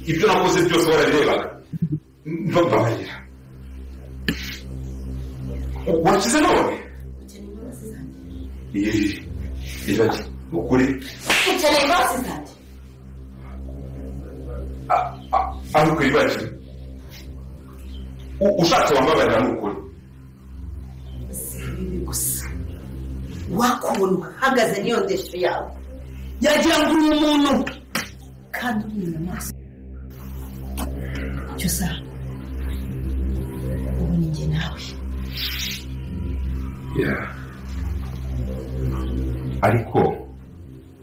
Ibyo nakoze byose warabirebaga. Mbabarira. Wakize none? Ibaki, ukuri. Ukeneye imbabazi zanjye? Ariko ibaki, ushatse wambabarira ni ukuri. Si bibi gusa. Wakubona uhagaze n'iyo ndeshyo yawe, yagira ngo uri umuntu kandi uri inyamaswa. Cyusa, ubu ni njye nawe. Ariko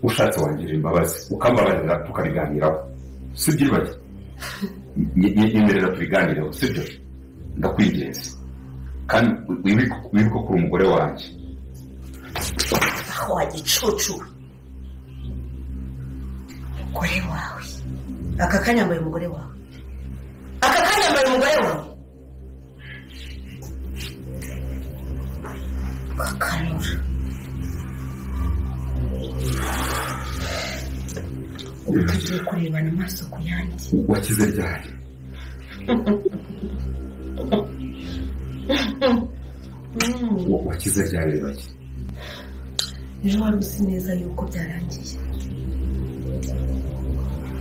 ushatse wangira imbabazi ukambabarira tukabiganiraho, sibyo ibaki? Nyemerera tubiganireho, sibyo? Ndakwinginze kandi wibuke ko uri umugore wanjye. Aho wagicucu umugore wawe, aka kanya mbaye umugore wawe, aka kanya mbaye umugore wawe. Kakanura ubu tugiye kurebana amaso ku yandi. Wakize ryari? Wakize ryari baki? Ejo wari uzi neza yuko byarangiye.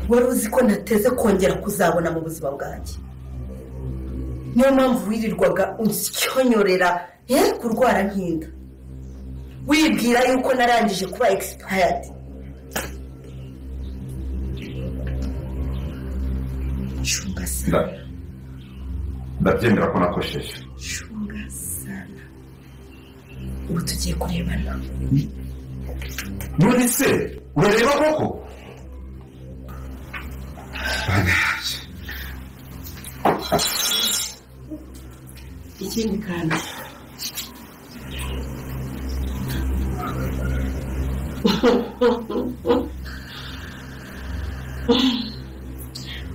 Wari uzi ko nateze kongera kuzabona mu buzima bwanjye. Niyo mpamvu wirirwaga unsyonyorera kurwara nkinda, wibwira yuko narangije kuba expired. Chunga sana. Ndabyemera ko nakosheje. Chunga sana. Ubu tugiye kurebana. None se urareba koko? Ikindi kandi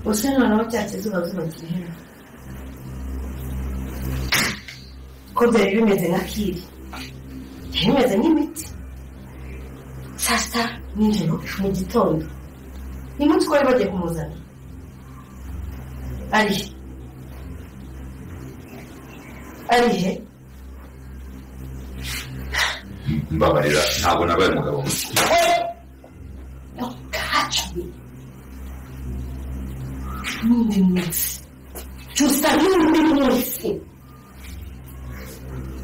use noneho cya kizuba zuba kiri hano ko byari bimeze nka kiri, byari bimeze nk'imiti. Saa sita nijoro mu gitondo ni munsi ko bari bagiye kumuzana. Ari he? Mbabarira, ntabwo nabaye umugabo. Don't catch me. N'undi munsi cyusa, n'undi munsi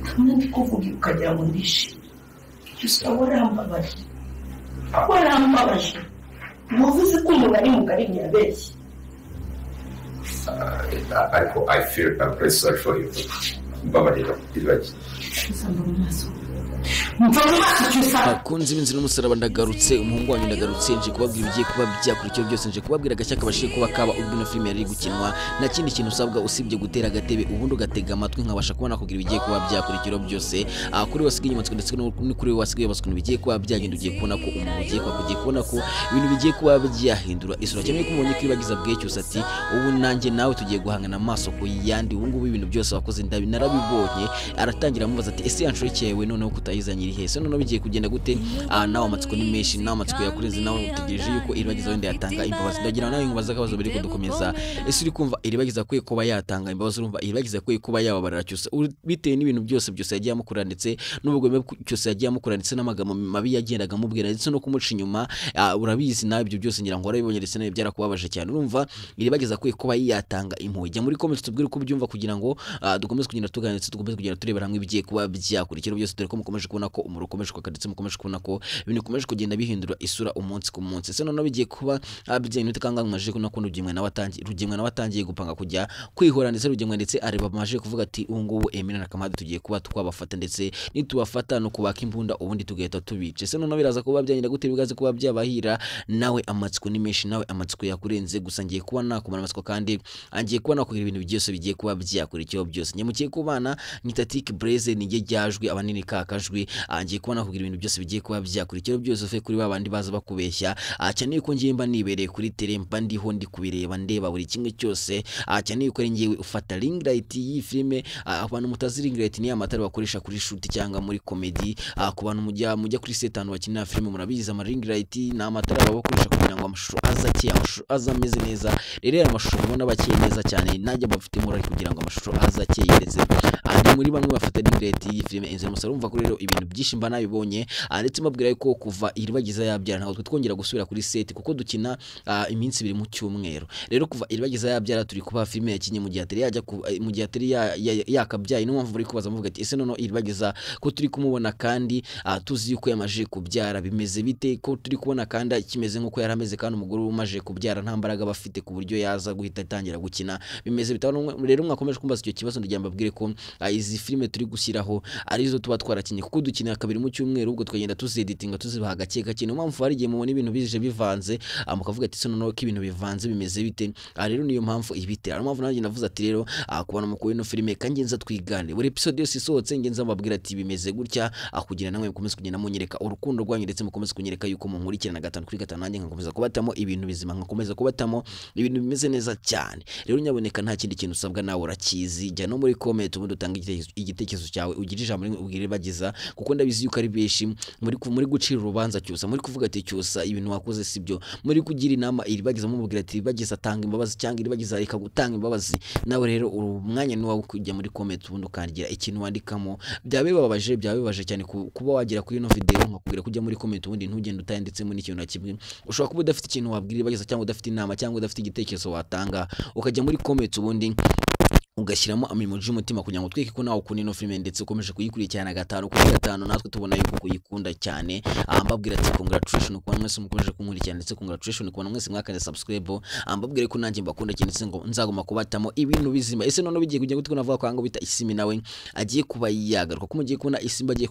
ndabona ndi kuvuga ukagira ngo ndishime. Cyusa, warambabaje, warambabaje. Wavuze ko umuntu ari mugari ntiyabeshye. Ariko I feel I'm very sorry for you. Mbabarira ibaki. Cyusa, mva mu maso, mva mu maso Cyusa. Bakunzi b'inzira n'umusaraba, ndagarutse, umuhungu wanyu ndagarutse, nje kubabwira ibigiye kuba byakurikiyeho byose, nje kubabwira agashya kabashije kuba kaba ubwo ino filime yari gukinwa. Nta kindi kintu usabwa usibye gutera agatebe ubundi ugatega amatwi nkabasha kubona kugira ibigiye kuba byakurikiyeho byose. Kuri wasigaye inyuma ndetse no kuri wasigaye basukuntu bigiye kuba byagenda, ugiye kubona ko umuntu ugiye kuba ugiye kubona ko ibintu bigiye kuba byahindura isura. Cyane ko umuntu kwibagiza bwe cyose ati ubu nanjye nawe tugiye guhangana amaso ku yandi, ubu ngubu ibintu byose wakoze ndabi narabibonye. Aratangira amubaza ati ese yanshoreke noneho kutayizanye iri hese, noneho bigiye kugenda gute? Nawe amatsiko ni menshi, nawe amatsiko yakurenze, nawe utegereje yuko Iribagiza wenda yatanga imbabazi. Ndagira nawe nkubaza akabazo biri kudukomeza. Ese uri kumva Iribagiza akwiye kuba yatanga imbabazi? Urumva Iribagiza akwiye kuba yababarira Cyusa bitewe n'ibintu byose byose yagiye amukora, ndetse n'ubugome cyose yagiye amukora, ndetse n'amagambo mabi yagendaga amubwira, ndetse no kumuca inyuma. Urabizi nawe ibyo byose ngira ngo warabibonye, ndetse nawe byarakubabaje cyane. Urumva Iribagiza akwiye kuba yatanga impuhwe? Jya muri comments tubwire uko ubyumva kugira ngo dukomeze kugenda tuganira, ndetse dukomeze kugenda turebera hamwe ibigiye kuba byakurikira byose. Dore ko mukomeje kubona ko umuriro ukomeje kwaka, ndetse mukomeje kubona ko ibintu bikomeje kugenda bihindura isura umunsi ku munsi. Ese noneho bigiye kuba bijyanye n'utekanga mwaje kubona ko Rugemwe nawe atangiye gupanga kujya kwihora, ndetse Rugemwe ndetse areba maje kuvuga ati ubu ngubu Emina na Kamadi tugiye kuba twabafata, ndetse nitubafata no kubaka imbunda ubundi tugahita tubica. Ese noneho biraza kuba byagenda gute? Bigaze kuba byabahira? Nawe amatsiko ni menshi, nawe amatsiko yakurenze. Gusa ngiye kuba nakumara amatsiko kandi angiye kuba nakugira ibintu byose bigiye kuba byakurikiyeho byose. Nyamukiye kubana nitatik Blaze nige ryajwi abanini kakajwi, angiye kuba nakugira ibintu byose bigiye kuba byakurikiyeho byose. Fe kuri babandi baza bakubeshya, cyane yuko ngiye mba nibereye kuri tele, mba ndiho ndi kubireba ndeba buri kimwe cyose. Cyane yuko ari ngiye ufata ring light y'iyi filime. Abantu mutazi ring light ni amatara bakoresha kuri shoot cyangwa muri comedy. Ku bantu mujya kuri set ahantu bakinira filime murabizi, ama ring light ni amatara bakoresha kugira ngo amashusho aze akeye, amashusho aze ameze neza. Rero aya mashusho mubona bakeye neza cyane, najya bafite morali kugira ngo amashusho aze akeye, ndetse ari muri bamwe bafata n'ireti y'iyi filime Inzira y'Umusaraba. Urumva ko rero ibintu byinshi mba nabibonye, ndetse mbabwira ko kuva Iribagiza yabyara ntabwo twe twongera gusubira kuri set, kuko dukina iminsi ibiri mu cyumweru. Rero kuva Iribagiza yabyara turi kuba filime yakinye mu gihe atari yajya mu gihe atari yakabyaye. Niyo mpamvu bari kubaza muvuga ati ese noneho Iribagiza ko turi kumubona kandi tuzi yuko yamaje kubyara bimeze bite, ko turi kubona kandi kimeze nk'uko yari ameze, kandi umugore umaje kubyara nta mbaraga aba afite ku buryo yaza guhita atangira gukina bimeze bite. Rero mwakomeje kumbaza icyo kibazo, ndagira mbabwire ko izi filime turi gushyiraho arizo tuba twarakinye, kuko dukina kabiri mu cyumweru, ubwo tukagenda tuzeditinga tuzibaha gake gake. Niyo mpamvu hari igihe mubona ibintu bije bivanze, mukavuga ati noneho ko ibintu bivanze bimeze bite. Rero niyo mpamvu ibitera, niyo mpamvu nanjye navuze ati rero kubona mukuru ino filime kangenza twigane buri episode yose isohotse, ngenza mbabwira ati bimeze gutya, kugira namwe mukomeze kugenda munyereka urukundo rwanyu, ndetse mukomeze kunyereka yuko munkurikirana 5 kuri 5, nanjye nkakomeza kubatamo ibintu bizima, nkakomeza kubatamo ibintu bimeze neza cyane. Rero nyaboneka nta kindi kintu usabwa, nawe urakizi, jya no muri comment ubundi utange igitekerezo cyawe, ugire ijambo rimwe ubwire Iribagiza, kuko ndabizi yuko ari benshi muri gucira urubanza Cyusa, muri kuvuga ati Cyusa ibintu wakoze sibyo, muri kugira inama Iribagiza mumubwira ati Iribagiza atanga imbabazi cyangwa Iribagiza reka gutanga imbabazi. Nawe rero umwanya ni wawe kujya muri comment ubundi ukangira ikintu wandikamo. Byaba bibabaje cyane kuba wagera kuri ino video nkakubwira kujya muri comment ubundi ntugende utayanditsemo n'ikintu na kimwe. Ushobora kuba udafite ikintu wabwira Iribagiza, cyangwa udafite inama, cyangwa udafite igitekerezo watanga, ukajya muri comment ubundi ugashyiramo amimoji y'umutima kugira ngo tweke ko nawe ukunda ino filime, ndetse ukomeje kuyikurikirana 5 kuri 5, natwe tubona yuko kuyikunda cyane. Mbabwira ati congratulations ku bantu mwese mukomeje kunkurikirana, ndetse congratulations ku bantu mwese mwakande subscribe. Mbabwire ko nanjye mbakunda cyane, ndetse ngo nzaguma kubatamo ibintu bizima. Ese none bigiye kujya gute ko navuga ko ngo bita Isimbi nawe agiye kuba yagaruka, ko mugiye kubona Isimbi agiye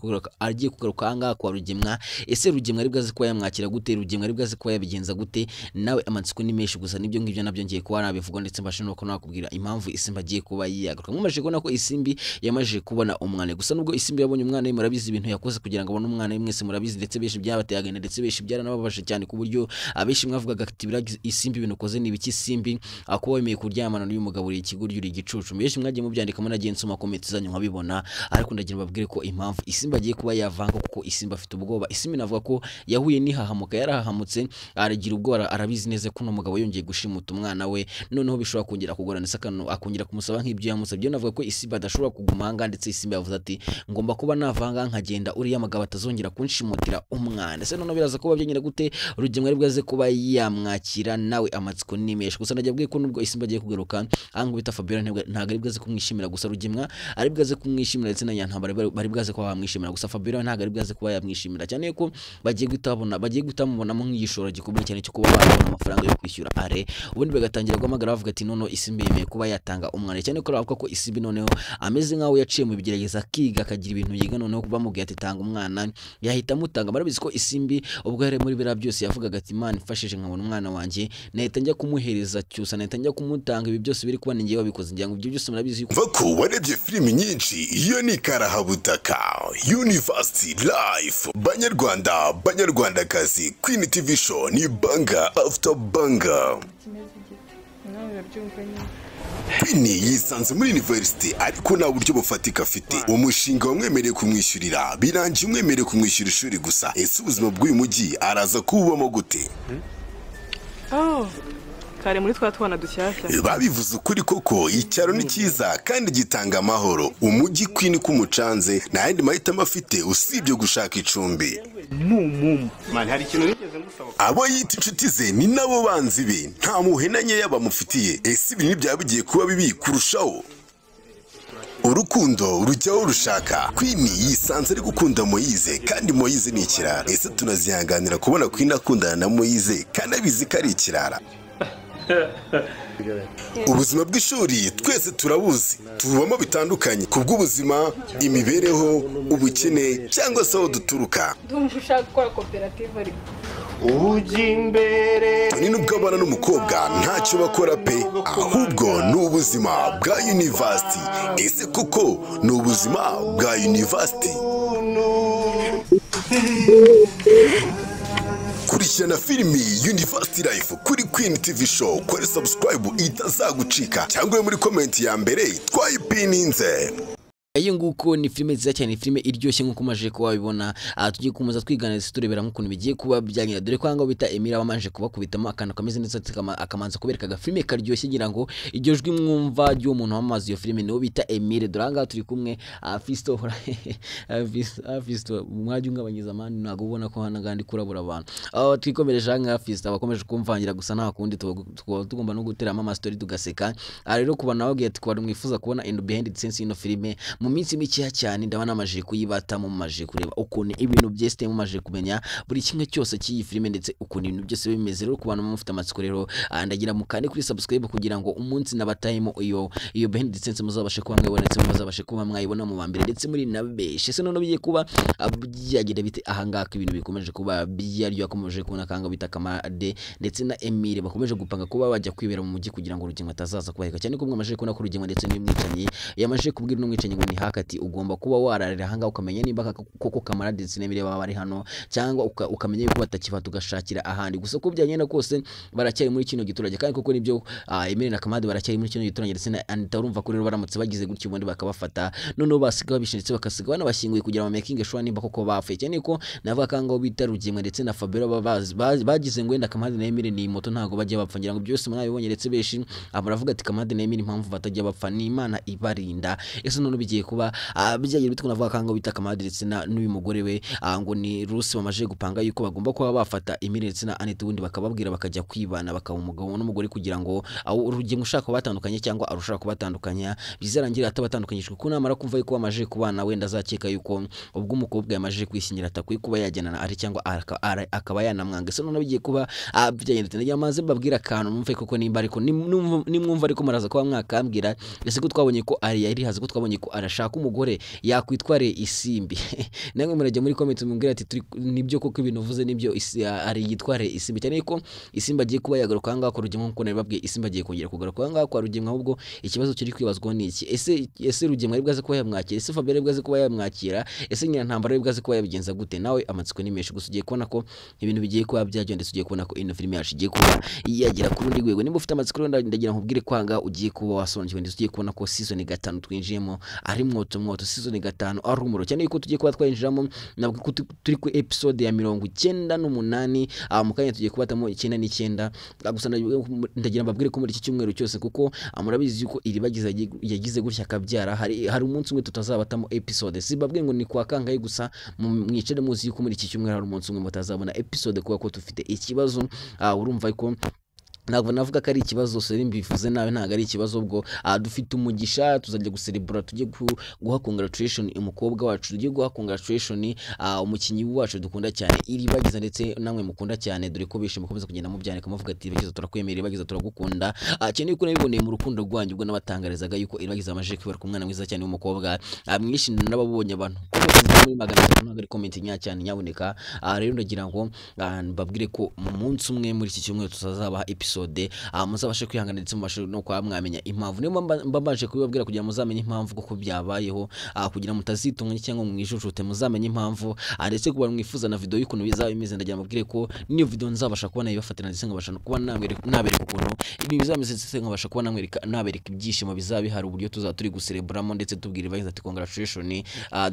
kugaruka aha kwa Rugemwa. Ese Rugemwa ari bwaze kuba yamwakira gute? Rugemwa ari bwaze kuba yabigenza gute? Nawe amatsiko ni menshi, gusa nibyo ngibyo nabyo ngiye kuba nabivuga, ndetse mbashe no nakubwira impamvu Isimbi agiye kuba yagaruka. Mumaje kubona ko Isimbi yamaje kubona umwana, gusa nubwo Isimbi yabonye umwana murabizi ibintu yakoze kugira ngo abone umwana, mwese murabizi, ndetse benshi byabateye agahinda, ndetse benshi byaranababaje cyane, ku buryo abenshi mwavugaga ati Isimbi ibintu ukoze ni ibiki, Isimbi akuba wemeye kuryamana n'uyu mugabo uri ikigoryi uri igicucu. Benshi mwagiye mubyandikamo, nagiye nsoma comment zanyu nkabibona, ariko ndagira mbabwire ko impamvu Isimbi agiye kuba yavanga, kuko Isimbi afite ubwoba. Isimbi navuga ko yahuye n'ihahamuka, yarahahamutse aragira ubwoba, arabizi neza ko uno mugabo yongeye gushimuta umwana we, noneho bishobora kongera kugorana, ndetse akongera kumusaba nk'ibyo yamusabye. Navuga ko Isimbi adashobora kuguma aha, ndetse Isimbi yavuze ati ngomba kuba navanga nkagenda, uriya mugabo atazongera kunshimutira umwana. Ese noneho biraza kuba byongera gute? Rugemwa ari bwaze kuba yamwakira, nawe amatsiko ni menshi. Gusa najya bwiye ko nubwo Isimbi agiye kugaruka ahango bita Fabiola ntabwo ari bwaze kumwishimira, gusa Rugemwa ari bwaze kumwishimira, ndetse na Nyantambara bari bwaze kuba bamwishimira, gusa Fabiola ntabwo ari bwaze kuba yamwishimira cyane ko bagiye gutamubonamo nk'igishoro gikomeye cyane cyo kuba babona amafaranga yo kwishyura are, ubundi bagatangira guhamagara bavuga ati noneho Isimbi yemeye kuba yatanga umwana. Cyane ko bavuga ko Isimbi noneho ameze nkaho yaciye mu bigerageza akiga akagira ibintu yiga, noneho bamubwiye ati tanga umwana yahita amutanga. Barabizi ko Isimbi ubwo yari muri biriya byose yavugaga ati Imana ifashije nkabona umwana wanjye nahita njya kumuhereza Cyusa, nahita njya kumutanga, ibi byose biri kuba ninjye wabikoze. Ngira ngo ibyo byose murabizi yuko ko warebye filimi nyinshi. Iyo ni Karahabutaka University Life. Banyarwanda, Banyarwandakazi, Queen TV show ni banga after banga. Queen yisanze muri university ariko nta buryo bufatika afite. Umushinga wamwemereye kumwishyurira birangiye umwemereye kumwishyura ishuri gusa. Ese ubuzima bw'uyu mujyi araza kububamo gute? Kare muri twa twana dushyashya babivuze ukuri koko, icyaro ni cyiza kandi gitanga amahoro. Umujyi Queen kumucanze nta yandi mahitamo afite usibye gushaka icumbi. Abo yita inshuti ze ni nabo banzi be, nta muhenanye yabamufitiye. Ese ibintu byaba bigiye kuba bibi kurushaho? Urukundo rujyaho rushaka. Queen yisanze ari gukunda Moyize kandi Moyize ni ikirara. Ese tunazihanganira kubona Queen akundana na Moyize kandi abizi ko ari ikirara? Ubuzima bw'ishuri twese turabuzi, tubamo bitandukanye kubw'ubuzima, imibereho, ubukene cyangwa se aho duturuka. Ndumva ushaka gukora koperative ariko Toni nubwo abana n'umukobwa ntacyo bakora pe, ahubwo ni ubuzima bwa university. Ese koko ni ubuzima bwa university? Kurikirana filimi University Life kuri Queen TV Show, kuri subscribe itazagucika cyangwa muri comment ya mbere twayipininze. Iyo nguko ni filime nziza cyane, filime iryoshye nk'uko umaze kuba wabibona. Tugiye gukomeza twiganira turebera ukuntu bigiye kuba byagenda, dore ko ahangaha bita Emile wamanje kubakubitamo akantu kameze neza, akamanza kubereka agafilime karyoshye, ngira ngo iryo jwi mwumva ry'uwo muntu wamaze iyo filime niwo bita Emile. Dore ahangaha turi kumwe Fisto Fisto mwajya ungabanyiza mani, ntabwo ubona ko hano ndi kurabura abantu. Twikomereje ahangaha Fisto abakomeje kumvangira, gusa nta kundi tuba tugomba no guteramo amastori tugaseka. Rero ku bantu bababwiye ati ku bantu mwifuza kubona in behind the scenes y'ino filime mu minsi mikeya cyane, ndabona amaje kuyibatamo, mumaje kureba ukuntu ibintu byose, mumaje kumenya buri kimwe cyose cy'iyi filime ndetse ukuntu ibintu byose bimeze. Rero ku bantu mufite amatsiko rero ndagira mukande kuri subscribe kugira ngo umunsi nabatayemo iyo behind the scenes muzabashe kuba mwibona, ndetse muzabashe kuba mwayibona mu bambere ndetse muri nabeshe. Se none bigiye kuba byagira bite ahangaha, ibintu bikomeje kuba byaryo, akomeje kubona kanga bita Kamarade ndetse na Emile bakomeje gupanga kuba bajya kwibera mu mujyi kugira ngo Rugengo atazaza kubaheka cyane, ko mwamaje kubona ko Rugengo ndetse n'umwicanyi yamaje kubwira n'umwicanyi ngo ni hakati ugomba kuba wararira ahangaha ukamenya nimba koko Kamarade ndetse n'Emile baba bari hano, cyangwa ukamenya yuko batakiva tugashakira ahandi. Gusa ko byagenda kose baracyari muri kino giturage, kandi koko nibyo Emile na Kamarade baracyari muri kino giturage ndetse na Anita. Urumva ko rero baramutse bagize gutyo ubundi bakabafata noneho basiga babishe ndetse bakasiga banabashyinguye kugira ngo making sure nimba koko bapfuye, cyane ko navuga kangaho bita Rugemwe ndetse na Fabiola bagize ngo wenda Kamarade na Emile ni moto ntago bajya bapfa, ngira ngo byose murabibonye. Ndetse beshi abaravuga ati Kamarade na Emile impamvu batajya bapfa ni Imana ibarinda. Ese none bigiye kuba byagira bitwo navuga kangaho bita Kamarade ndetse n'uyu mugore we ngo ni Rusi bamaje gupanga yuko bagomba kuba bafata Emile ndetse na Anita ubundi bakababwira bakajya kwibana bakaba umugabo n'umugore kugira ngo Rugemwe ushaka kubatandukanya cyangwa arushaka kubatandukanya bizarangira atabatandukanyijwe, kuko namara kumva yuko bamaje kubana wenda azakeka yuko ubwo umukobwa yamaje kwishyingira atakwiye kuba yajyana na ari cyangwa akaba yanamwanga. Ese none bigiye kuba byagenda ndagira maze mbabwira akantu mwumve koko nimba ariko nimwumva ariko maraza kuba mwakambwira. Ese ko twabonye ko ari yari haze, ko twabonye ko arashaka umugore yakwitware Isimbi, namwe murajya muri comment mumbwira ati nibyo koko ibintu uvuze nibyo ari yitware Isimbi, cyane ko Isimbi agiye kuba yagaruka ahangaha kwa Rugemwe nkuko nabibabwiye. Isimbi agiye kongera kugaruka ahangaha kwa Rugemwe, ahubwo ikibazo kiri kwibazwa ni iki: ese Rugemwe ari bwaze kuba yamwakira? Ese Fabiola ari bwaze kuba yamwakira? Ese Nyirantambara ari bwaze kuba yabigenza gute? Nawe amatsiko ni menshi, gusa ugiye kubona ko ibintu bigiye kuba byagenda, ndetse ugiye kubona ko ino filime yacu igiye kuba yagera ku rundi rwego. Nimba ufite amatsiko ndagira nkubwire kwanga ugiye kuba wasobanukiwe, ndetse ugiye kubona ko season 5 twinjiyemo ari mwoto mwoto, season 5 ari umuro, cyane yuko tugiye kuba twinjiramo nabwo ko turi ku episode ya 98 mu kanya tugiye kubatamo 99. Gusa ndagira mbabwire ko muri iki cyumweru cyose, kuko murabizi yuko Iribagiza yagize gutya akabyara, hari umunsi umwe tutazabatamo episode, sibabwiye ngo ni kwa kangahe, gusa mwicare muzi yuko muri iki cyumweru hari umunsi umwe mutazabona episode kuko ko tufite ikibazo. Urumva ko ntabwo navuga ko ari ikibazo, seri mbivuze nawe ntabwo ari ikibazo, ubwo dufite umugisha tuzajya guserebura, tujye guha congratulation umukobwa wacu, tujye guha congratulation umukinyi wacu dukunda cyane Iribagiza ndetse namwe mukunda cyane, dore ko bishe mukomeza kugenda mubyandika muvuga ati Iribagiza turakwemera, Iribagiza turagukunda. Cyane yuko nabiboneye mu rukundo rwanyu ubwo nabatangarizaga yuko Iribagiza amaje kwibaruka umwana mwiza cyane w'umukobwa mwinshi, nababonye abantu muri 500 ntabwo ari comment nya cyane nyaboneka. Rero ndagira ngo mbabwire ko mu munsi umwe muri iki cyumweru tuzazabaha episode, muzabashe kwihangana ndetse mubashe no kwa mwamenya impamvu. Niyo mbabanje kubibabwira kugira muzamenye impamvu koko byabayeho, kugira mutazitunga cyangwa mwijujute, muzamenye impamvu. Ndetse kuba mwifuza na video y'ukuntu bizaba bimeze, ndagira mbabwire ko niyo video nzabasha kubona ibafatira ndetse nkabasha kuba nabereka ukuntu ibintu bizameze, ndetse nkabasha kuba nabereka ibyishimo bizaba bihari, uburyo tuzaba turi guserebramo ndetse tubwira Iribagiza ati congratulation.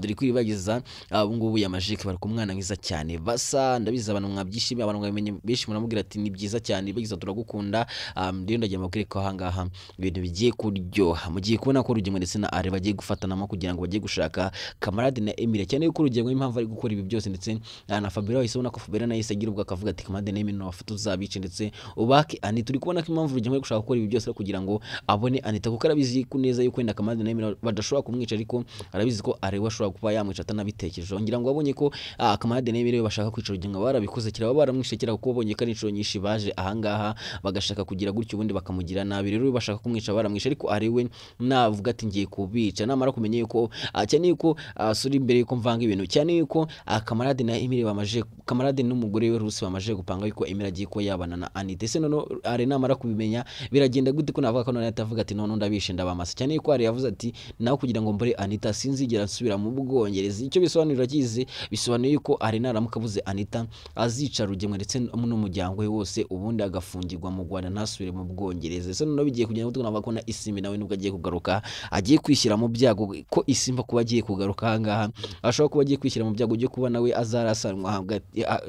Dore ko Iribagiza ubu ngubu yamaje kwibaruka umwana mwiza cyane basa, ndabizi abantu mwabyishimiye, abantu mwabimenye benshi muramubwira ati ni byiza cyane Iribagiza turagukunda. Rero ndagira mbabwire ko ahangaha ibintu bigiye kuryoha, mugiye kubona ko Rugemwe ndetse na Are bagiye gufatanamo kugira ngo bagiye gushaka Kamarade na Emile, cyane yuko Rugemwe impamvu ari gukora ibi byose ndetse na Fabiola wahise ubona ko Fabiola nawe agira ubwo akavuga ati Kamarade na Emile nabafata uzabice ndetse ubake Anita. Turi kubona ko impamvu Rugemwe ari gushaka gukora ibi byose kugira ngo abone Anita, kuko arabizi ko neza yuko wenda Kamarade na Emile badashobora kumwica, ariko arabizi ko Are we ashobora kuba yamwica atanabitekereje. Ngira ngo abonye ko Kamarade na Emile bashaka kwica Rugemwe barabikoze kera, baramwishe kera, kuko babonye ko ari inshuro nyinshi baje ahangaha bagashaka kugira gutyo ubundi bakamugira nabi. Rero bashaka kumwica baramwisha, ariko ari we navuga ati ngiye kubica namara kumenya yuko cyane yuko suri imbere yuko mvanga ibintu, cyane yuko Kamarade na Emile bamaje, Kamarade n'umugore we Rusi bamaje gupanga yuko Emile agiye ko yabana na Anita. Ese none Are namara kubimenya biragenda gute ko navuga ko none atavuga ati none ndabishe ndabamasa, cyane yuko Are yavuze ati naho kugira ngo mbore Anita sinzigera nsubira mu Bwongereza. Icyo bisobanura kizi bisobanuye yuko Are naramuka abuze Anita azica Rugemwe ndetse n'umuryango we wose, ubundi agafungirwa kugwa mu Rwanda ntasubire mu Bwongereza. Ese noneho bigiye kugenda gute? Navuga ko na Isimbi nawe nubwo agiye kugaruka agiye kwishyira mu byago, ko Isimba kuba agiye kugaruka aha ngaha ashobora kuba agiye kwishyira mu byago byo kuba nawe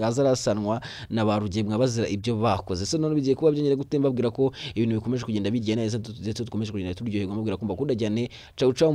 azarasanwa na ba Rugemwa bazira ibyo bakoze. Ese noneho bigiye kuba byongera gute? Mbabwira ko ibintu bikomeje kugenda bigenda neza ndetse dukomeje kugenda turyoherwa, mbabwira ko mbakunda cyane. Ciao ciao.